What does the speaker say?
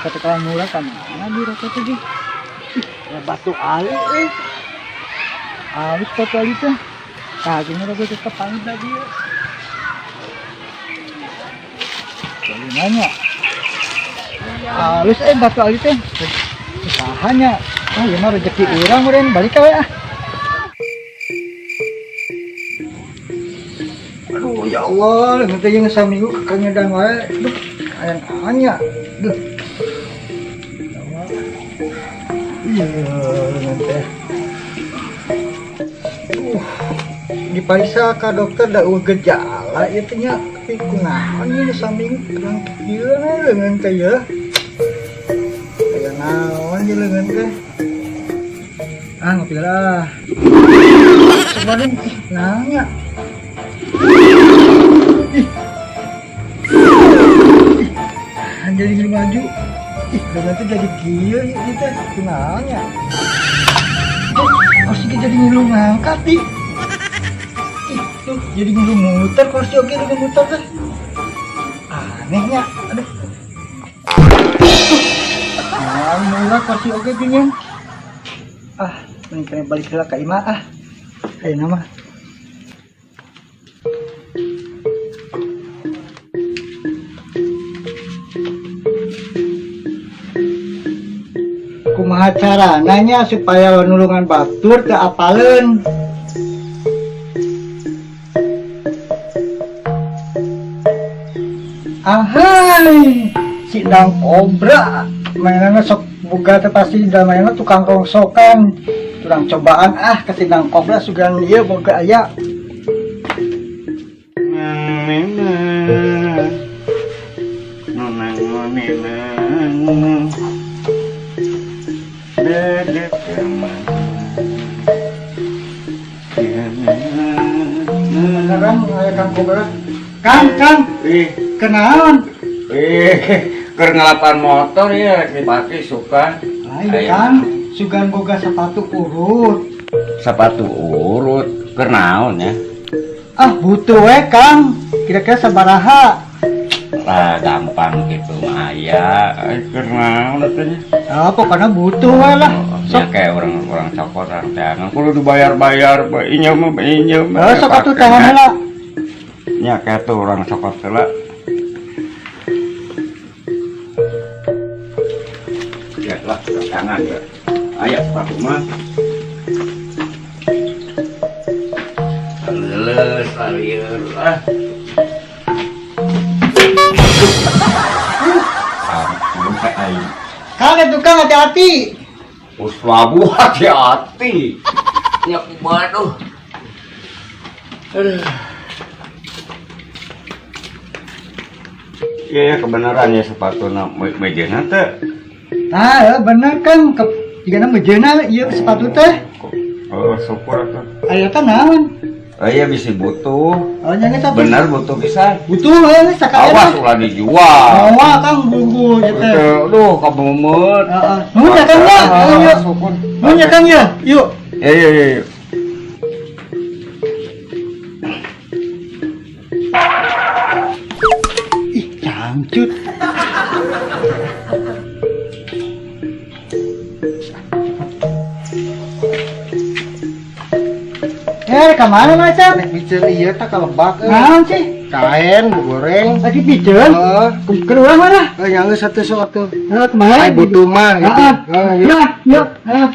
Rokok teh kalah murah ka mana di rokok teh ge? Ih, aya batu ali euy. Alus batu ali teh. Tah, gini rokok teh kepanggil lagi ya. Jadi nanya. Alus batu ali teh. Usahanya. Ah, ieu mah rezeki urang meureun balik we ah. Aduh, ya Allah, nanti yang saminggu kekenyedan wae. Duh, aya anya. Duh. Ya Allah. Iya, nanti. Diperiksa ka dokter da eueuh gejala ieu teh nya. Tapi kunaon ieu saminggu kurang kieu leungeun teh ya. Aya naon ieu leungeun teh? Ah, ngopi lah. Coba dong, ih, nanya. Ih. Ih, jadi ngilu maju. Ih, leungeun teh jadi kieu ieu teh kunaon nya? Kursi ge jadi ngilu ngangkat ih. Ih, tuh jadi ngilu muter kursi oge ngilu muter teh. Anehnya, aduh. Ah, murah kursi oge gini. Ah, mending kena balik heula ka imah ah. Ayeuna mah. Kumaha carana nya supaya nulungan batur teu apaleun? Ahai, si Dang Kobra mainannya sok buka teh pasti da mainannya tukang rongsokan. Turang cobaan ah ke si Dang Kobra sugan ieu boga aya. Beneran aya Kang Kobra. Kang, Kang, Ih, kenaon? ih, keur ngalapan motor ya rek dipake suka. Lain Kang, sugan boga sepatu urut. Sepatu urut keur naon ya? Ah, butuh we Kang. Kira-kira sabaraha? Lah gampang gitu mah aya. Keur naon atuh nya? Ah, pokoknya butuh we lah. Ya Sok, kayak orang-orang cokot orang teangan kudu dibayar-bayar, injem mah injem. eh, sok atuh tangan heula. Nya kayak tuh orang cokot heula. Ya lah, tangan ya. Aya sepatu mah. Leles, lieur ah. Ampun, aing. Kang, itu Kang hati-hati. Uslabu hati-hati. Nya kumaha tuh. Aduh. Iya ya kebenaran ya sepatu na mejena teh. Nah, bener Kang, ke jigana mejeuna ieu sepatu teh. Oh, syukur atuh. Aya teh naon? Oh iya bisa butuh. Oh, nya geus atuh. Bener butuh pisan. Butuh we Awas sakaya. ulah dijual. Moal Kang bungku ieu teh. Aduh, kabeumut. Heeh. Nuhun ya Kang ya. Ah, Yuk. syukur. Nuhun ya Kang ya. Yuk. Ya ya ya. ya. Ih, cangcut. Eh, ke mana Mas? Nek biceun ieu tah kalebak euy. Naon sih? Kaen goreng. Lagi piceun? Heeh. Ke urang mana? Eh yang geus satu sok atuh. Eh, kemana? Ai butuh mah gitu. Heeh. Heeh, yuk. Ya, yuk. Heeh.